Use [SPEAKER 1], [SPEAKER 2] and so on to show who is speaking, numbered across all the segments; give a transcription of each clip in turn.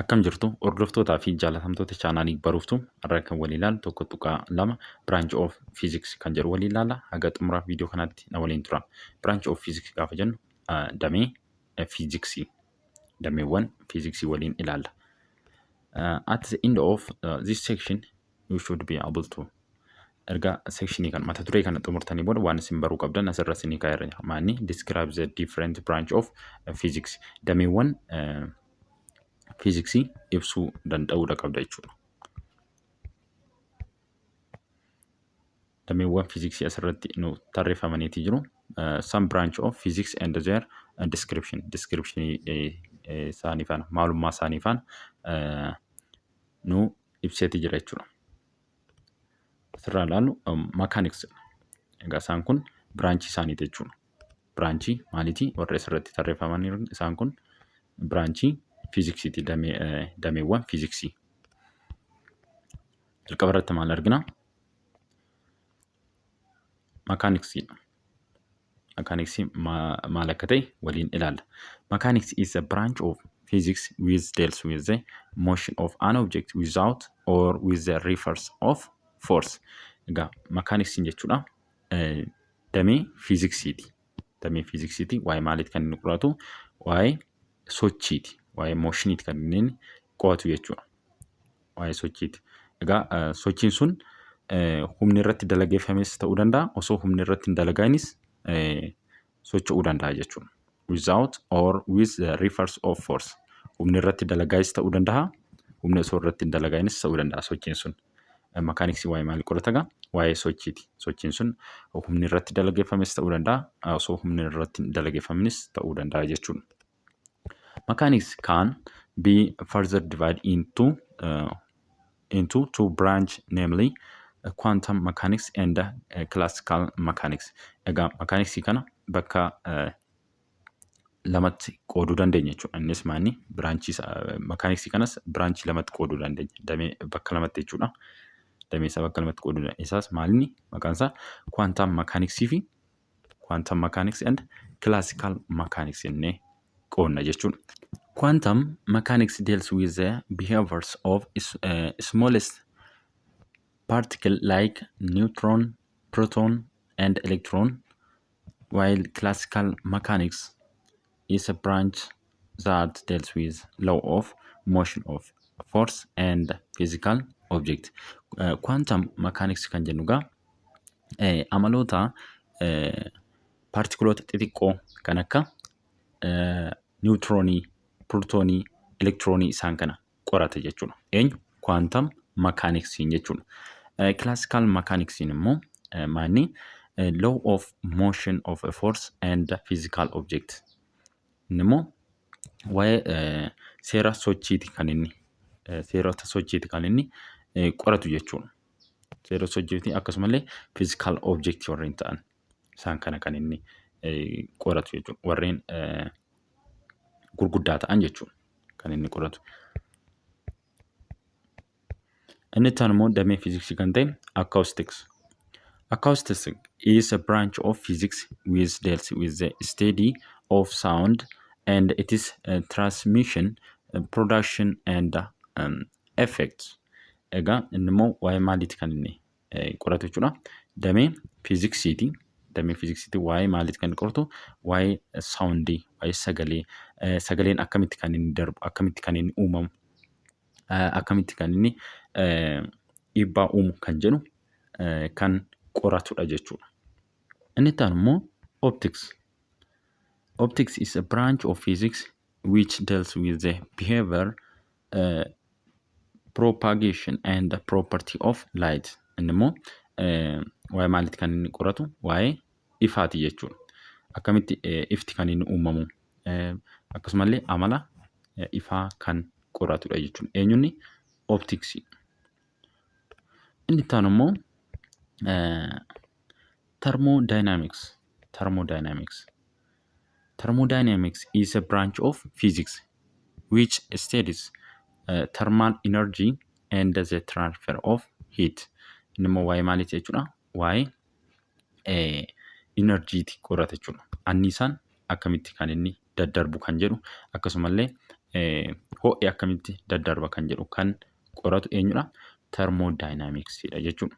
[SPEAKER 1] Akkam jirtu hordoftootaa fi jaalatamtoota chaanaalii Baruuftuu? Har'a kan waliin ilaallu 1.2 Branch of Physics kan jedhu waliin ilaalla. Haga xumura viidiyoo kanaatti na waliin tura. Branch of Physics gaafa jennu damee fiiziksii, dameewwan fiiziksii waliin ilaalla. At the end of this section you should be able to, erga sekshinii kan mata duree kana xumurtanii booda waan isin baruu qabdan asirra isinii kaa'eera. Maanni describe the different branch of physics, dameewwan fiiziksii ibsuu danda'uudha qabda jechuudha. Dameewwan fiiziksii asirratti nu tarreeffamaniiti jiru. Some branch of physics and their description, description isaanii faana, maalummaa isaanii faana nu ibseeti jira jechuudha. Asirraa ilaallu mechanics. Egaa isaan kun biraanchii isaaniiti jechuudha. Biraanchii maaliiti? Warri asirratti tarreeffamanii isaan kun biraanchii fiiziksiiti, dameewwan fiiziksii. Jalqaba irratti maal argina? Mekaaniksiidha. Mekaaniksii maal akka ta'e waliin ilaalla. Mechanics is a branch of physics which deals with the motion of an object without or with the reverse of force. Egaa mekaaniksiin jechuudha damee fiiziksiiti. Damee fiiziksiiti. Waa'ee maaliiti kan inni qoratu? Waa'ee sochiiti. Waa'ee moshiniiti kan inni qo'atu jechuudha. Waa'ee sochiiti. Egaa sochiin sun humni irratti dalageeffames ta'uu danda'a, osoo humni irratti hin dalagaanis socho'uu danda'a jechuudha. Without or with the reverse of force. Humni irratti dalagaayis ta'uu danda'a, humni osoo irratti hin dalagaanis ta'uu danda'a sochiin sun. Makaaniksii waa'ee maalii qorata egaa? Waa'ee sochiiti. Sochiin sun humni irratti dalageeffames ta'uu danda'a, osoo humni irratti hin dalageeffaminis ta'uu danda'a jechuudha. Mechanics can be further divided into two branch, namely quantum mechanics and classical mechanics. Egaa mekaaniksii kana bakka lamatti qooduu dandeenya jechuudha. Innis maanni biraanchii mekaaniksii kanas biraanchii lamatti qooduu dandeenya. Damee bakka lamatti jechuudha. Damee isaa bakka lamatti qooduu dandeenya. Isaas maalinni maqaan isaa quantum mechanicsii fi quantum mechanics and classical mechanics jennee qoodna jechuudha. Quantum mechanics deals with the behaviors of smallest particle like neutron, proton and electron, while classical mechanics is a branch that deals with law of motion of force and physical object. Quantum mechanics kan jennu egaa amaloota paartikuloota xixiqqoo kan akka niwutiroonii, pirootoonii, elektiroonii isaan kana qorata jechuudha. Eenyu? Quantum mechanics jechuudha. Classical mechanics immoo maanni law of motion of a force and physical object. Inni immoo waa'ee seera sochiiti kan inni, seerota sochiiti kan inni qoratu jechuudha. Seera sochiiti, akkasumallee physical object warreen ta'an isaan kana kan inni qoratu jechuudha. Warreen gurguddaa ta'an jechuudha kan inni qoratu. Inni itti aanu immoo damee fiiziksii kan ta'e acoustics. Acoustics is a branch of physics which deals with the study of sound and its transmission, production and effects. Egaa inni immoo waa'ee maaliiti kan inni qoratu jechuudha? Damee fiiziksiiti. Damee fiiziksiiti, waa'ee maaliiti kan inni qoratu? Waa'ee saawundii, waa'ee sagalee, sagaleen akkamitti kan inni darbu, akkamitti kan inni uumamu, akkamitti kan inni dhiibbaa uumu kan jedhu kan qoratudha jechuudha. Inni itti aanu immoo optics. Optics is a branch of physics which deals with the behavior, propagation and the property of light. Inni immoo waa'ee maaliiti kan inni qoratu? Waa'ee ifaati jechuudha. Akkamitti ifti kan inni uumamu, akkasumallee amala ifaa kan qoratudha jechuudha. Eenyunni? Optiksii. Inni itti aanu immoo thermodynamics. Thermodynamics. Thermodynamics is a branch of physics which studies thermal energy and the transfer of heat. Inni immoo waa'ee maaliiti jechuudha? Waa'ee inerjiiti qorata jechuudha. Anniisaan akkamitti kan inni daddarbu kan jedhu, akkasumallee Ho'i akkamitti daddarba kan jedhu kan qoratu eenyudha? Thermodynamicsiidha jechuudha.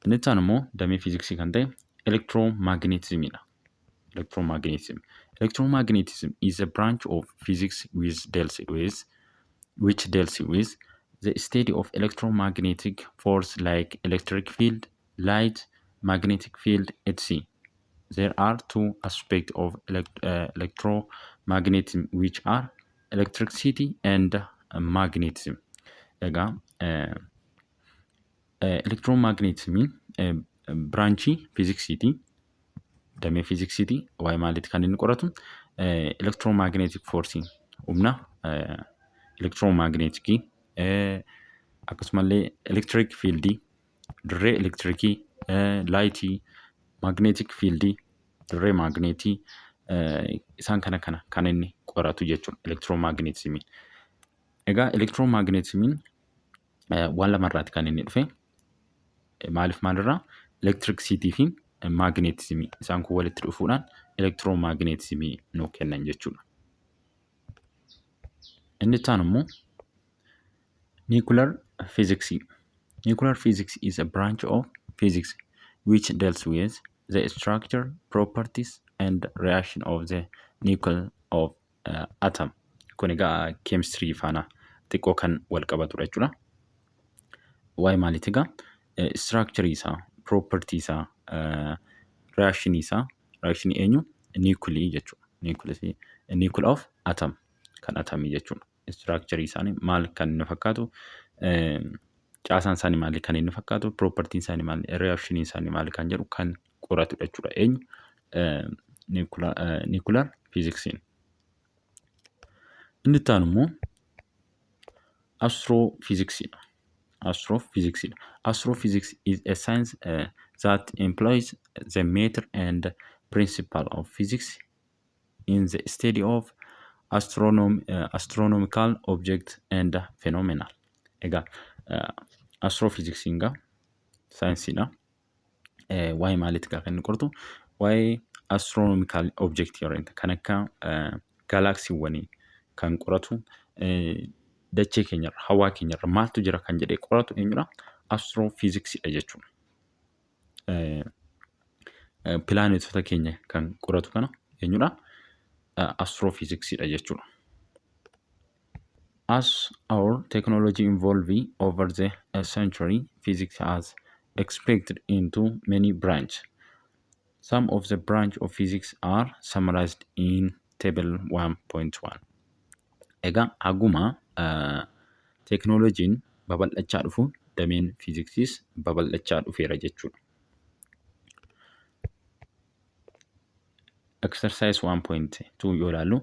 [SPEAKER 1] Inni itti aanu immoo damee fiiziksii kan ta'e electromagnetismidha. Electromagnetism. Electromagnetism is a branch of physics which deals with the study of electromagnetic force like electric field, light, magnetic field, etc. There are two aspects of electromagnetism, which are electricity and magnetism. Egaa electromagnetismiin branchii fiiziksiiti. Damee fiiziksiiti. Waa'ee maaliiti kan inni qoratu? Electromagnetic force, humna electromagneticii, akkasumallee electric fieldii, dirree elektirikii, lightii, magnetic fieldii, dirree maagneetii, isaan kana kan inni qoratu jechuudha electromagnetismiin. Egaa electromagnetismiin waan lamarraati kan inni dhufe. Maaliif maalirraa? Electricity fi magnetismii, isaan kun walitti dhufuudhaan electromagnetismii nuu kennan jechuudha. Inni itti aanu immoo nuclear physics. Nuclear physics is a branch of physics which deals with the structure, properties and reaction of the nucleus of atom. Kun egaa keemistirii faana xiqqoo kan wal qabatudha jechuudha. Waa'ee maaliiti egaa? Structure isaa, property isaa, reaction isaa, reaction eenyu? Nuclei jechuudha. Nucleus, nucleus of atom, kan atomii jechuudha. Structure isaanii maal kan inni fakkaatu, caasaan isaanii maali kan inni fakkaatu, propertyn isaanii maali, reaction isaanii maali kan jedhu kan qoratudha jechuudha. Eenyu? Nuclear physicsiin. Inni itti aanu immoo astrophysicsdha. Astrophysicsdha. Astrophysics is a science that employs the method and principle of physics in the study of astronomical object and phenomena. Egaa astrophysics'n egaa saayinsiidha. Waa'ee maaliiti egaa kan inni qoratu? Waa'ee astronomical object kan akka galaksiiwwanii kan qoratu, dachee keenyarra, hawaa keenyarra maaltu jira kan jedhee qoratu eenyudha? Astrophysicsdha jechuudha. Pilaanetota keenya kan qoratu kana eenyudha? Astrophysicsdha jechuudha. As our technology evolved over the century, physics has expanded into many branches. Some of the branch of physics are summarized in table 1.1. Egaa haguma teeknooloojiin babal'achaa dhufu dameen fiiziksiis babal'achaa dhufeera jechuudha. Exercise 1.2 yoo ilaallu,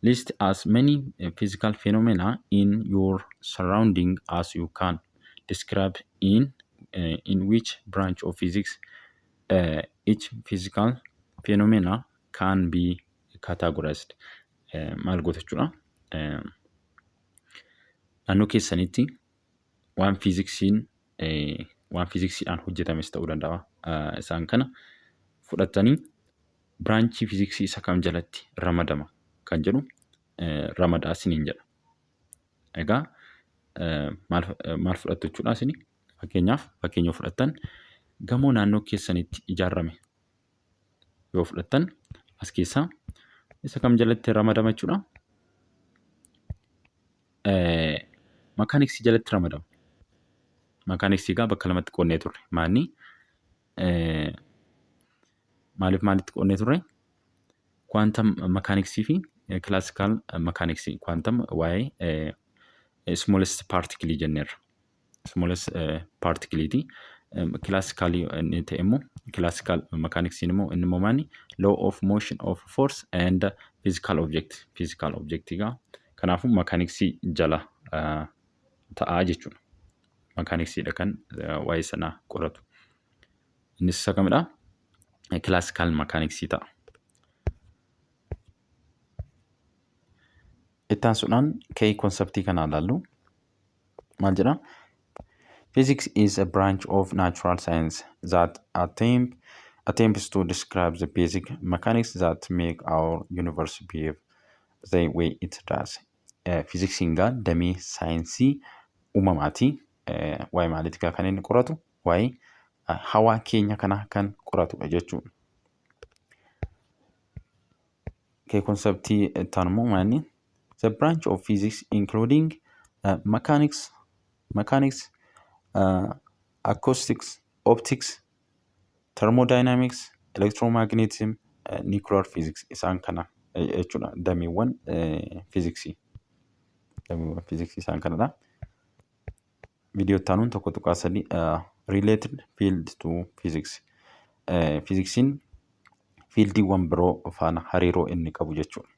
[SPEAKER 1] list as many physical phenomena in your surrounding as you can. Describe in which branch of physics each physical phenomena can be categorized. Maal goota jechuudha? Naannoo keessanitti waan fiiziksiin, waan fiiziksiidhaan hojjetames ta'uu danda'a. Isaan kana fudhatanii branchii fiiziksii isa kam jalatti ramadama kan jedhu ramadaa isiniin jedha. Egaa maal fudhattu jechuudha isini? Fakkeenyaaf, fakkeenya yoo fudhattan, gamoo naannoo keessanitti ijaarame yoo fudhattan, as keessaa isa kam jalatti ramadama jechuudha? Makaaniksii jalatti ramadama. Makaaniksii egaa bakka lamatti qoodnee turre. Maanni maaliif maalitti qoodnee turre? Quantum makaaniksii fi classical makaaniksii. Quantum waa'ee smallest particle jenneerra. Smallest particleeti. Classicalii inni ta'e immoo, classical makaaniksiin immoo, inni immoo maani? Law of motion of force and physical object. Physical object egaa kanaafuu makaaniksii jala ta'aa jechuudha. Makaaniksiidha kan waa'ee sanaa qoratu. Innis isa kamidha? Classical makaaniksii ta'a. Itti aansuudhaan key conceptii kana ilaallu. Maal jedhaa? Physics is a branch of natural science that attempts to describe the basic mechanics that make our universe behave. the way it does. Fiiziksiin gaa damee saayinsii uumamaati. Waa'ee maaliiti gaa kan inni qoratu? Waa'ee hawaa keenya kanaa kan qoratudha jechuudha. Okay, conceptii itti aanu immoo maali? The branch of physics including mechanics, acoustics, optics, thermodynamics, electromagnetism, nuclear physics isaan kana jechuudha, dameewwan fiiziksii. Dameewwan fiiziksii isaan kanadha. Viidiyoo itti aanuun 1.3 related field to physics. Fiiziksiin fieldiiwwan biroo faana hariiroo inni qabu jechuudha.